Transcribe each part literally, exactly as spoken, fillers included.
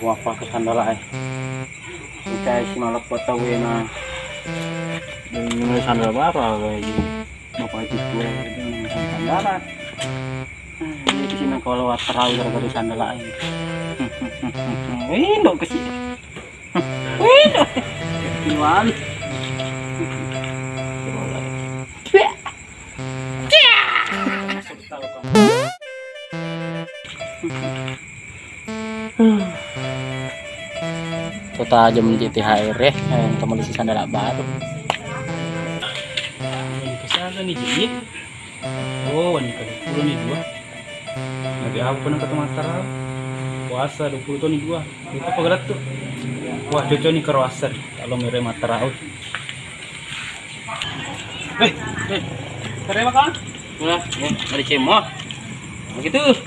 Wah, pakai sandala eh. Cai si maleppo tau ena. Ini sandala baru apa ini? Bapak itu tua itu sandala. Ini di sini kalau waterau gara-gara sandala eh. Ini dong kecil. Wih, keluar. Kota aja menjadi T H R eh, yang kamu isi sandala baru. Kesana nih jadi. Oh, wani ka duappulo ni dua. Nabi apa na kata matara? Puasa duappulo toni dua. Itu apa gelat tuh? Wah, cocok nih karo asar. Kalau mere matara. Eh, eh, terima kan? Wah, ya, ada cemo. Begitu.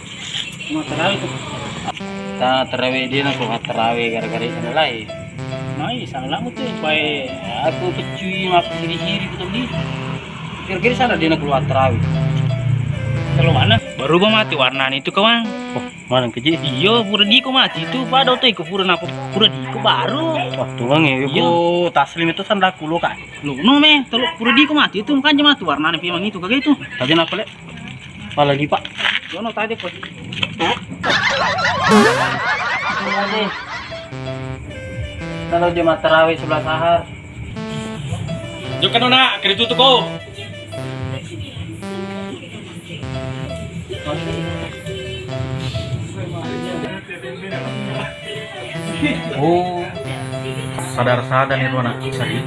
Mau terawih tuh. Ta terawih dia nak keluar terawih gara-gara itu lain. Nah, iya, salah lama tuh, baik. Aku pecui, aku siri-siri, betul nih. Kira-kira sana dia nak keluar terawih. Kalau mana? Baru mati warnanya itu, kawan. Oh, mana keji? Iyo, pura diko mati itu, pada oto iko pura napa? Pura diko baru. Wah, tulang ya, iyo. Taslim itu sandal kulo kan. Lo no me, telu pura diko mati itu, makanya mati warnanya memang itu, kagak itu. Tadi napa, Lek? Pala lipa. Yono tadi, Pak. Kalau dia matarawe sebelah sahar. Jokka nona, keritu tuko. Oh, sadar-sadar nih, Rona. Seri.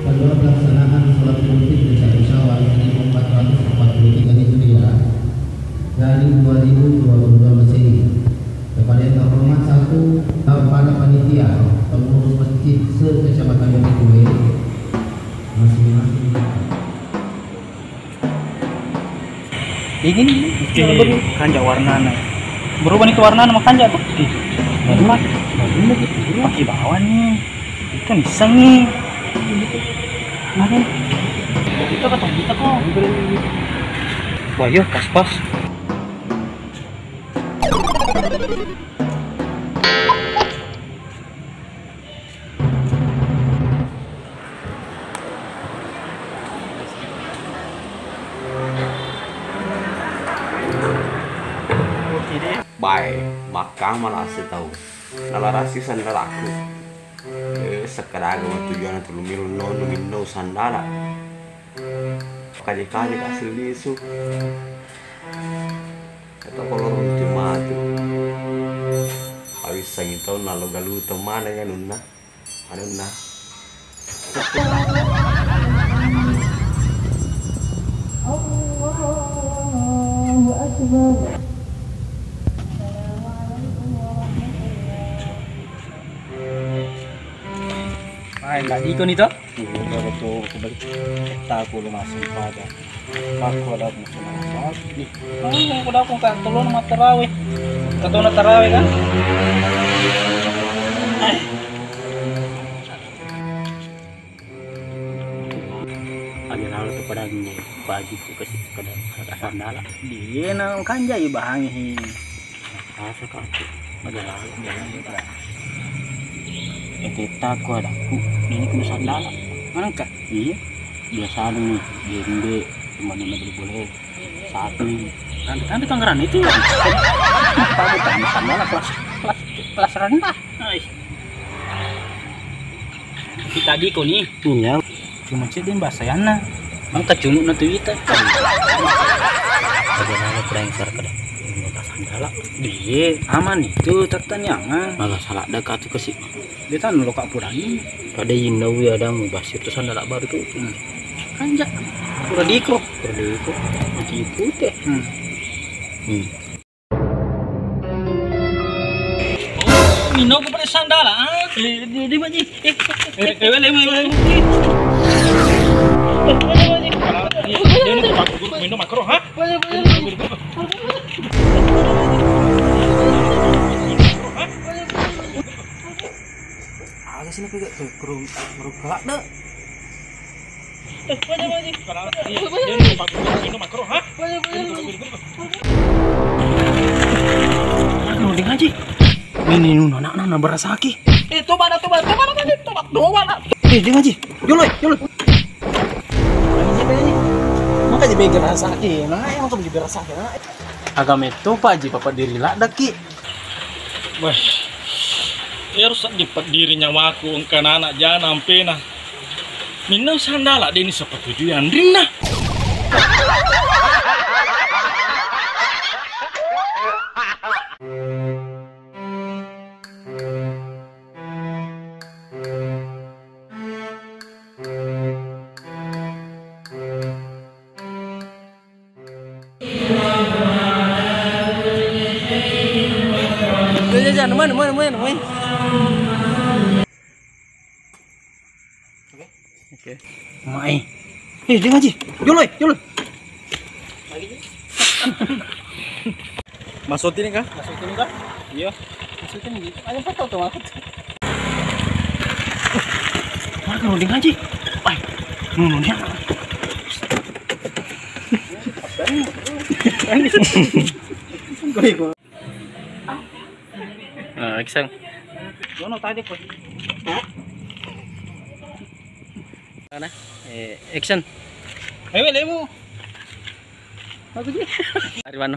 Kedua pelaksanaan sholat Idul Fitri satu Syawal seribu empat ratus empat puluh tiga Hijriah dari dua ribu dua puluh dua Masehi kepada yang terhormat satu kepada panitia pengurus masjid se-Kecamatan Batu Kue masing-masing. Ini nih, ini baru kanja warnana. Berubah nih ke warnana, makanja tuh. Ih, baru lagi. Baru lagi. Pakai bawah nih. Itu niseng nih. Mana? Kita kata kita kok. Wah, iya, pas-pas. Bae, makka malase tau. Nalarasi sandalaku. Eh, sekkadaga matujana tulu milo nono minno sandala. Kaje-kaje ka sellisu. Kata kalau runtu matu. Awissangi tau nalo galu tau mana ya nunna. Anunna. Allahu Akbar. Assalamualaikum warahmatullahi. Hai, nggak diko nih, toh? Iya, betul, betul. Kita aku lu masih pada. Aku ada aku sama apa? Ih, mana aku ada aku kan tolong mata rawe. Kata orang tarawe kan? Ada lalu tu pada ni baju tu kasi kada kada sandala. Dia na kan jadi bahangi. Asa ka aku. Ada lalu jalan kita. Eh, kita aku ada aku. Ini kena sandala. Mana ka? Iya. Biasa nih, jembe, cuma mana boleh-boleh. Sapi. Tante-tante Tangerang itu. Apa bukan sandala kelas, kelas, kelas rendah. Ai. Kita di ko ni. Iya. Cuma cedden bahasa yana. Angka cunuk na tu ita. Ada mana kurang sar kada. Sandala. Iya, aman itu, tattani aman. Malah salah dekat tu kasi. Dia tan lo kak purangi. Pada inau ya ada mubasir tu sandala baru tu. Hmm. Kanja. Pura diko. Pura diko. Masih putih. Hmm. Hmm. Oh, minau ko pada sandala. Ah, di, di, di, Pak Ji. Eh, eh, eh, wele, wele, wele. Iya, iya, ini tempat guru main makro, ha? Aga sih, nape gak tuh? Kru, kru kelak dah. Eh, wajah, wajah. Iya, ini tempat guru main makro, ha? Ini nuna anak nana berasaki. Eh, toba dah, toba, toba dah, toba, toba dah. Eh, jangan ji. Jolo, jolo. Maka ji bege rasaki. Nah, emang tuh bege rasaki. Nah. Aga metto pa ji papa diri ladaki. Wah. Ero seddi peddiri nyawaku engka nana jana ampena. Minna sandala deni sepetujui anrinna. Yo, yo, yo, nemuin, nemuin, nemuin, nemuin. Oke. Mai. Eh, jangan ji. Jolo, jolo. Masukin kah? Masukin kah? Iya. Masukin di. Ayo foto tuh aku. Mana kalau dengan ji? Ai. Nunu dia. Apa ini? Gue ikut. Ah, action. Jono tadi, Boy. Mana? Eh, action. Ewe lemu. Aku ji. Ari mano?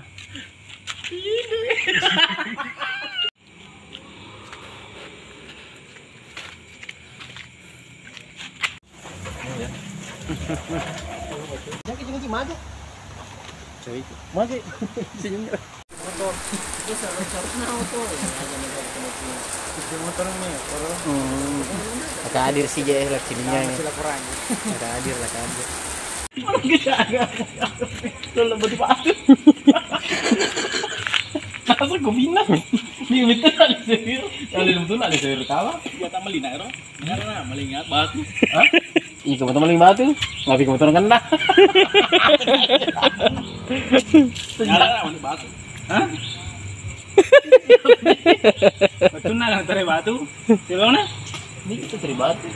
Jangan, jangan, maju. Cewek. Maju. Senyum. Motor. Terus harus, harus nawa tuh. Motor ini, motor. Hmm. Maka hadir si J S lah sininya. Masih laporan. Maka hadir lah kan. Orang kita ada. Kalau berdua. Masa gue bilang. Ini betul ada sendiri. Kalau betul ada sendiri kalah. Buat tambah lina, Ro. Iya, maling batu. Hah? Iya, kamu maling batu. Ngapain kamu turun kena? Maling batu. Hah? Betul nah, tare batu. Silona? Ini kita tare batu.